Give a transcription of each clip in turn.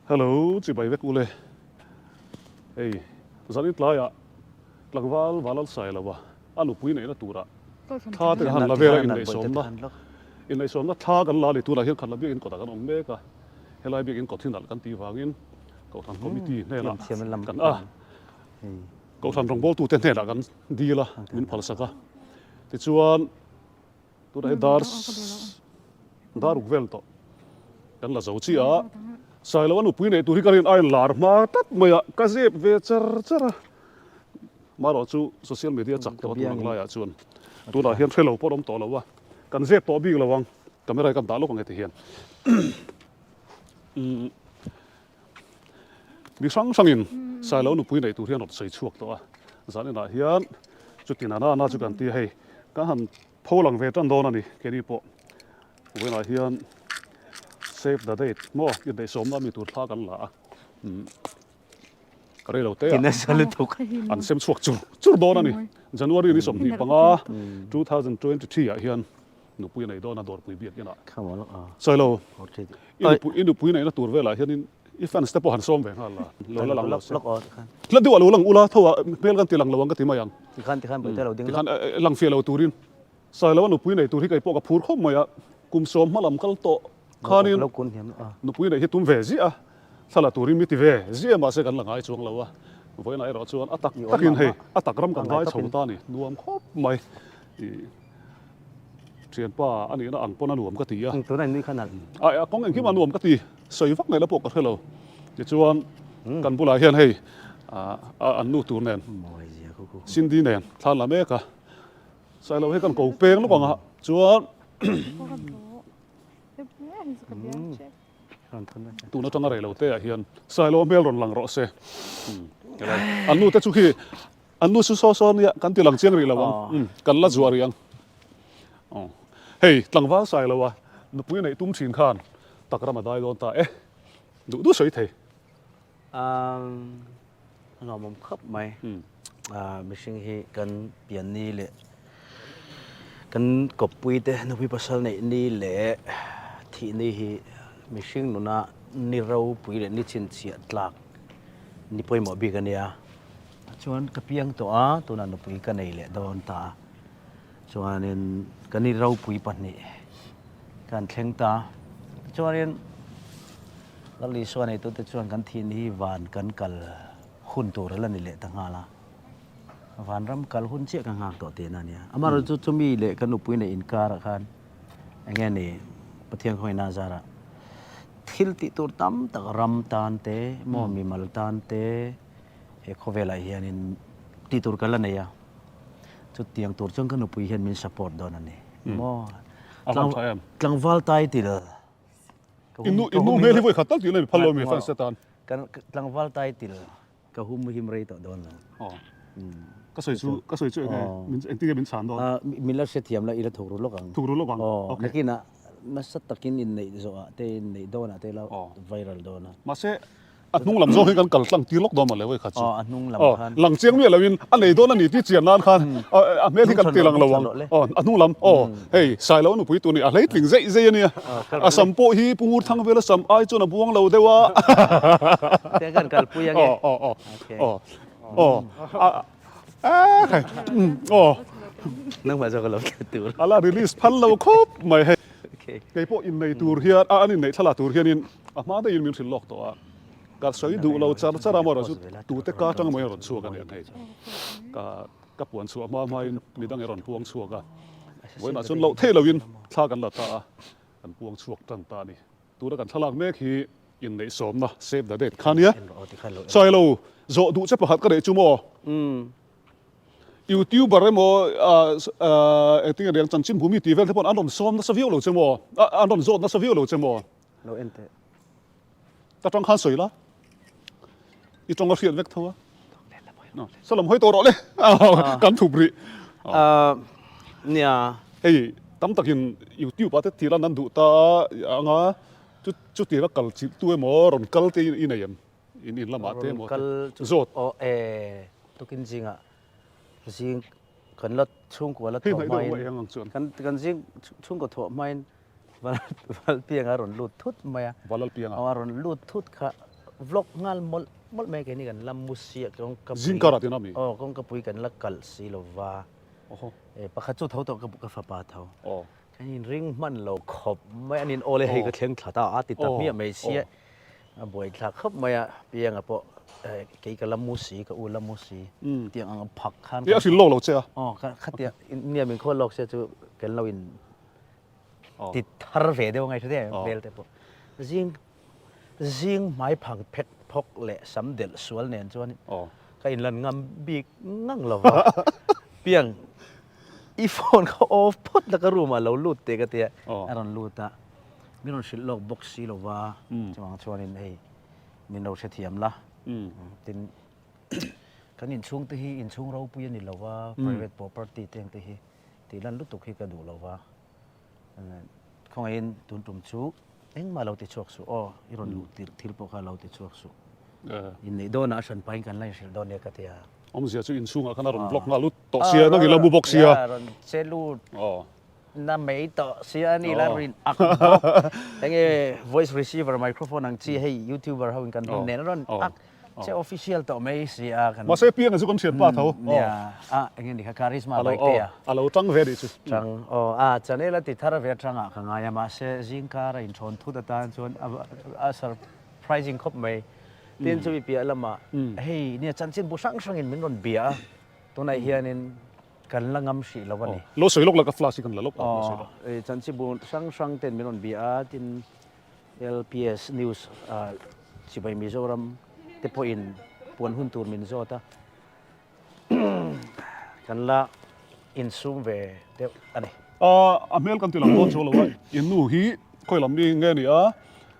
Hello chibai vek ule. Hei zanin tlaiah tlangval Valal Sailova a nupui neihna turah thla te kan han la vel a inneihsawmna inneihsawmna thla kan la a ni tunah hian khatla biakinn kawtah kan awm mek a helai biakinn kawt hi nalh kan tih vangin Kohhran committee hnenah kan a Kohhran rawngbawltute hnenah kan dil a min phalsak a tichuan Tunah hi dar dar ruk vel tawh kan la zo chiah a, Sailo a nupui neih tur hi ka rin a inlar hma tlat mai a, ka zep ve char char a, marawh chu social media chak tawh a tun ang laiah chuan tunah hian hre lo pawh an awm tawh lo a, kan zep tawh bik lo ang, camera hi kan dah lawk ang heti hian. Mi hrang hrangin Sailo nupui neih tur hian rawn sawi chhuak tawh a, zan inah hian chuti na na chu kan ti a hei, kan han pho lang ve tan dawn a ni keini pawh vawiinah hian save the date maw inneihsawmna mi tur thla kan la a, rei lo te ah an sem chhuak chur chur dawn a ni, January ni 25 2023 ah hian nupui a nei dawn a dawrpui biak inah Sailo I nupui neihna tur velah hianin i fans te pawh han sawm ve nghal la, lo la lang lo se. Hla deuh ah lo lang ula, tho ah hmel kan ti lang lo ang ka ti mai ang. Tikhan tikhan bawihte lo ding lawk. Tikhan lang fiah lo turin. Sailoa nupui nei tur hi kei pawh ka phur khawp mai a, kum sawm hma lam kal tawh khanin nupui neih hi tum ve ziah a, thla la turin mi ti ve ziah mahse kan la ngai chuang lo a, vawiinah erawh chuan a tak takin hei a tak ram kan ngai chho ta a ni, nuam khawp mai. Thianpa a nihna ang pawn a nuam ka ti a. Tuna in nui kha nalh. A kawng engkim a nuam ka ti. Sawi vak ngaihna pawh ka hre lo. Tichuan kan bulah hian hei an nu tur nen Cindy nen thla an la mek a. Sailo hi kan ko peng lawk ang a chuan tun atanga rei lo te ah hian Sailo hmel rawn lang rawh se. An nu te chu khi An nu chu saw saw nia, kan ti lang chiang rih lo ang, kan la zuah rih ang. Hei, tlangval sai lo a, nupui neih tum thin khan tak ram a dai dawn ta e, duh duh sawi thei. A nuamawm khawp mai, mihring hi kan pian ni leh kan kawppui te nupui pasal neih ni leh thih ni hi mihring nuna ni ropui leh ni chhinchhiah tlak ni pawimawh bik a nia. Chuan ka piang tawh a, tunah nupui ka nei leh dawn ta a. Chuanin ka ni ropui pahnih ka han thleng ta. Tichuanin Lal Isua neitute chuan kan thin hi van kan kal hun tur a la ni leh ta nghal a. Vanram kal hun chiah ka nghak tawh tihna a nia. Amaherawhchu chumi leh ka nupui neih inkarah khan eng nge ni Pathian khawngaihna zarah thil tih tur tam tak ram tan te, maw mimal tan te, He khawvelah hianin tih tur ka la nei a, chutiang tur chuan ka nupui hian min support dawn a ni. Maw? A van tha em? Tlangval title. Innu innu hmel hi vawi khat tal tih la mi phal lo mi fans te tan. Kan tlangval title ka hum him rei tawh dawn lo. Aw. Ka sawi chu ka sawi chu enge min engtin nge min chhan dawn? Min la hrethiam la i la thuk ru lawk ang. Thuk ru lawk ang. Aw. Nakinah nasa takin inneih zawhah te inneih dawnah te la viral dawn a. Mahse A hnung lam zawk hi kan kal tlang tir lawk dawn mawle vawi khat chu. Aw, a hnung lam khan. Lang chiang miah loin a nei dawn a ni tih chian nan khan a hmel hi kan ti lang lo ang. Aw, a hnung lam, aw, hei Sailo nupui tur ni a hleitling zeih zeih a nia. A sam pawh hi Pu Ngurthang vela sam ai chuan a buang lo deuh a. Tiang kan kalpui ange. Aw, aw, aw, aw, aw, a, a, aw. Nangmah zawk a lo tla tur. A la release phal lo khawp mai hei. Kei pawh innei tur hian, a an inneih thlalak tur hianin A hma deuhin min hrilh lawk tawh a, ka sawi duh lo char char a maw chu tute ka atang emaw in a rawn chhuak a ni ang hei. Ka ka puan chhuah hma hmain midang i rawn puang chhuak a, vawiinah chuan loh theih loin thla kan la ta a, kan puang chhuak tan ta a ni. Tuna kan thlalak mek hi inneihsawmna save the date kha nia. Sailo zawh duh che pakhat ka neih chu maw? Youtuber emaw engtin nge riang chanchin hmu mi tih vel te pawh an rawn sawm nasa viau lo che maw? An rawn zawt nasa viau lo che maw? Lo en teh. Ka tawng khan sawi la. I tawng a hriat vek tho a. Salam hawi tawh rawh le. Kan thup rih. Nia. Hei tam takin YouTube ah te thil an duh ta anga chu chuti a kal chilh tu emaw rawn kal te i nei em? In in lamah te emaw te zawt. Aw e tukin zingah zing kan la chhungkua la thawh hmain kan zing chhungkaw thawh hmain Valpianga a rawn lut thut mai a. Valalpianga. Aw a rawn lut thut kha. vlog nghal mawlh mawlh mai keini kan la mu sia kawngkapui Zingkar ah tina mi? Aw kawngkapui kan la kalh si lova pakhat chu tho tawh ka fapa tho. Kan inring hman lo khawp mai a nin aw le hei ka thleng thla ta a ti ta hmiah mai sia a buai thlak khawp mai a pianga pawh kei ka la mu si ka u la mu si tiang ang phak khan a hrilh lawk lo che a aw khatia nia min khawl lawk sia chu kan lo in ti thar ve deuh a ngaihthla deuh hmel te pawh zing Zing hmai phang phek phawk leh sam delh sual nen chuan ka inlan ngam bik ngang lo va. Piang, i phone kha off phawt la ka room ah lo lut teh ka tia, a rawn lut a, min rawn hrilh lawk bawk si lo va, chuvang chuanin hei min lo hrethiam la, tin kan inchhung te hi inchhung ropui a ni lo va, private property te ang te hi tihlan lutuk hi ka duh lo va. Khawngaihin tun tum chu engmah lo ti chhuak suh aw, i rawn luh tirh thil pawh kha lo ti chhuak suh. Inneih dawnah a hran pahin kan la inhrilh dawn nia ka ti a. Awmzia chu inchhungah khan a rawn vlog nghal lut tawh sia, nang i la mu bawk sia. A rawn che lut na mai tawh sia a ni la rin ak bawk. Enge voice receiver microphone ang chi hei youtuber ho in kan hman nen a rawn ak Che official tawh mai si a kan. Mahse pianga chu kan hriat pa tho. Nia a enge ni kha charisma bike te a. A lo tang ve nih chu. Tang aw a channel a ti thar ve tangah ka ngai a mahse zingkar a inthawn thut atan chuan a surprising khawp mai. Tin chumi piah lamah hei nia chanchin bu hrang hrangin min rawn bia a tunah hianin kan la ngam hrih lo a ni. Lo sawi lawk la ka flash hi kan la lawk a. Aw chanchin bu hrang hrang ten min rawn bia a tin LPS News Chibai Mizoram te pawhin puan hun tur min zawt a, kan la insum ve deuh a ni. A hmel kan ti lang dawn chu lo a, in nu hi khawi lam mi nge ni a,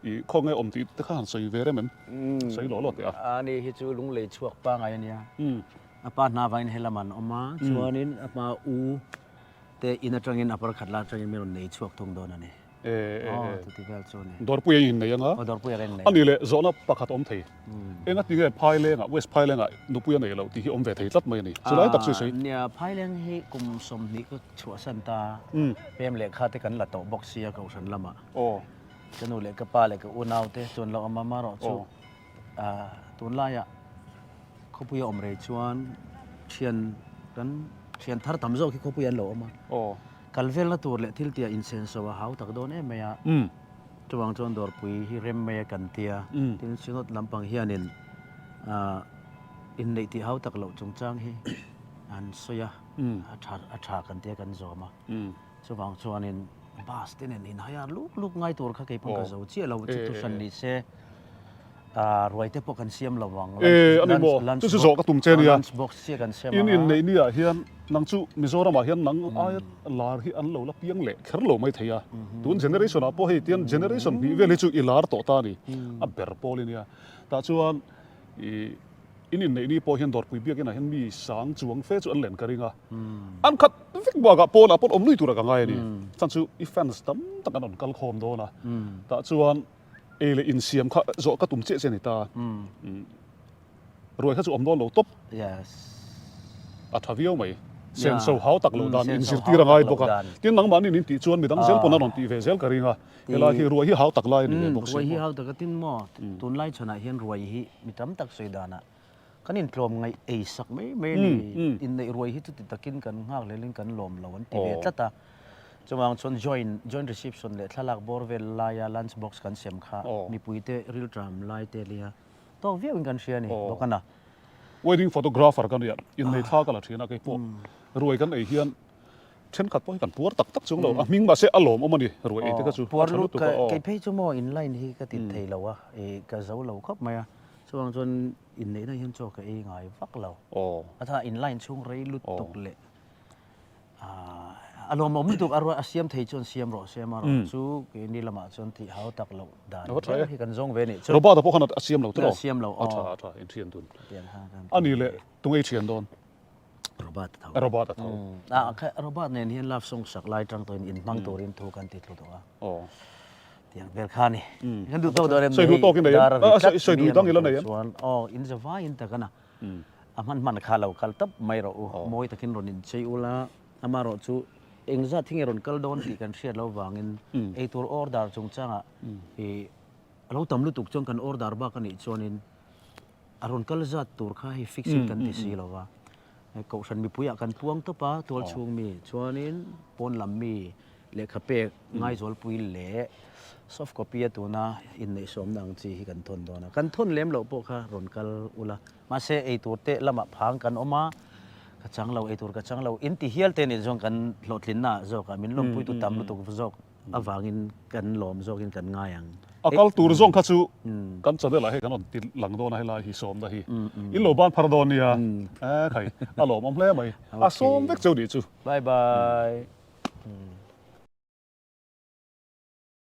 i khaw nge awm tih te kha han sawi ve rem em? Sawi lawh lawh teh a. A ni hi chu lunglei chhuak pangai a nia, a pa hna vangin helam an awm a, chuanin a pa u te in atangin a parkhat la atangin min rawn nei chhuak thung dawn a ni. E e e. Chuti vel chu ni. Dawrpui a innei anga. Aw dawrpui a innei. Ani leh zawhna pakhat awm thei. Enga ti nge Phailengah, West Phailengah nupui a nei loh tih hi awm ve thei tlat mai a ni. Chulai tak chu i sawi. Nia, Phaileng hi kum 20 ka chhuahsan ta. Pem lehkha te kan la tawh bawk sia Kohhran lamah. Aw. Ka nu leh ka pa leh ka unau te chuan lo awm a marawh chu tunlaiah khawpui a awm rei chuan thian kan thian thar tam zawk hi khawpui an lo awm a. Aw. Kal velna tur leh thil tia insenso a hau tak dawn em mai a, chuvang chuan dawrpui hi rem mai a kan tia, tin Synod lampang hianin inneih tih hau tak loh chungchang hi an sawi a, a tha a tha kan tia kan zawm a, chuvang chuanin bus te nen inhaiar luk luk ngai tur kha keipawh ka zo chiah lo, chu thuhran ni se ruai te pawh kan siam lo ang, lunch lunch box chiah kan siam ang a. In inneih ni ah hian Nang chu Mizoramah hian nang aia lar hi an lo la piang leh kher lo mai thei a. Tun generation ah pawh hei tian generation hnih vel hi chu i lar tawh ta a ni. A ber pawl i nia. Tah chuan i in inneih ni pawh hian Dawrpui biakinah hian mi sang chuang fe chu an len ka ring a. An khat vek bakah pawnah pawn awm lui tura ka ngai a ni. Chhan chu i fans tam tak an rawn kal khawm dawn a. Tah chuan ei leh insiam kha zawh ka tum chiah chiah a ni ta. Ruai kha chu awm dawn lo tawp. Yes. A tha viau mai. Senso hau tak loh dan in zirtir a ngai bawk a. Tin nangmahni min tih chuan midang zel pawn a rawn tih ve zel ka ring a. Helai hi ruai hi hau tak lai a ni ve bawk si. Ruai hi hau tak a tin maw? Tunlai chhanah hian ruai hi mi tam tak sawi danah kan intlawm ngaih ei sak mai mai a ni. Inneih ruai hi chuti takin kan nghak hlelin kan lawm lo an ti ve tlat a. Chuvang chuan joint joint reception leh thlalak bawr vel laia lunch box kan sem kha mipuite rilṭam lai te lia Tawk viau in kan hria a ni bawk a na. Wedding photographer ka nia, innei thla ka la thin a kei pawh ruai kan ei hian thenkhat pawh hi kan puar tak tak chung lo, a hming mahse a lawmawm a ni ruai ei te kha chu a tha lutuk a aw. Kei phei chu maw in line hi ka ti thei lo a, i ka zo lo khawp mai a, chuvang chuan inneihna hian chaw ka ei ngai vak lo, a tha in line chhung rei lutuk leh A lawmawm lutuk a ruat a siam thei chuan siam rawh se amarawh chu keini lamah chuan tih hau tak loh dan ber hi kan zawng ve nih chu. Robert-a pawh khan a siam lo tiraw? A siam lo aw. A tha a tha inthian dun. A ni leh tunge i thian dawn? Robert a tho. Robert a tho. A Robert nen hian love song sak lai tang tawhin inhmang turin thu kan ti thlu tawh a. Aw. Tiang vel kha ni. Kan duh tawk dawn em ni? Sawi duh tawk i nei em? Sawi duh dang i la nei em? Chuan aw in zavaiin tak a na. A hman hman kha lo kal tawp mai rawh u, mawi takin rawn inchei ula, amarawh chu engzat hi nge rawn kal dawn tih kan hriat loh vangin eitur order chungchangah i A lo tam lutuk chuan kan order bak a nih chuanin a rawn kal zat tur kha hei fix in kan ti si lo va. Kohhran mipuiah kan puang tawp a, tual chhung mi chuanin pawn lam mi lehkha pek Ngaizualpui leh soft copy a tuna inneihsawmna ang chi hi kan thawn dawn a. Kan thawn lem loh pawh kha rawn kal ula. Mahse eitur te lamah phang kan awm a, ka chang lo, eitur ka chang lo in ti hial te nih chuan kan hlawhtlinna ah zawkah min lawmpuitu tam lutuk zawk avangin kan lawm zawkin kan ngai ang. A kal tur zawng kha chu kan channel ah hei kan rawn ti lang dawn a helai hi sawmna hi in lo ban phar dawn nia, e khai a lawmawm hle mai, a sawm vek cheu nih chu. Bye bye.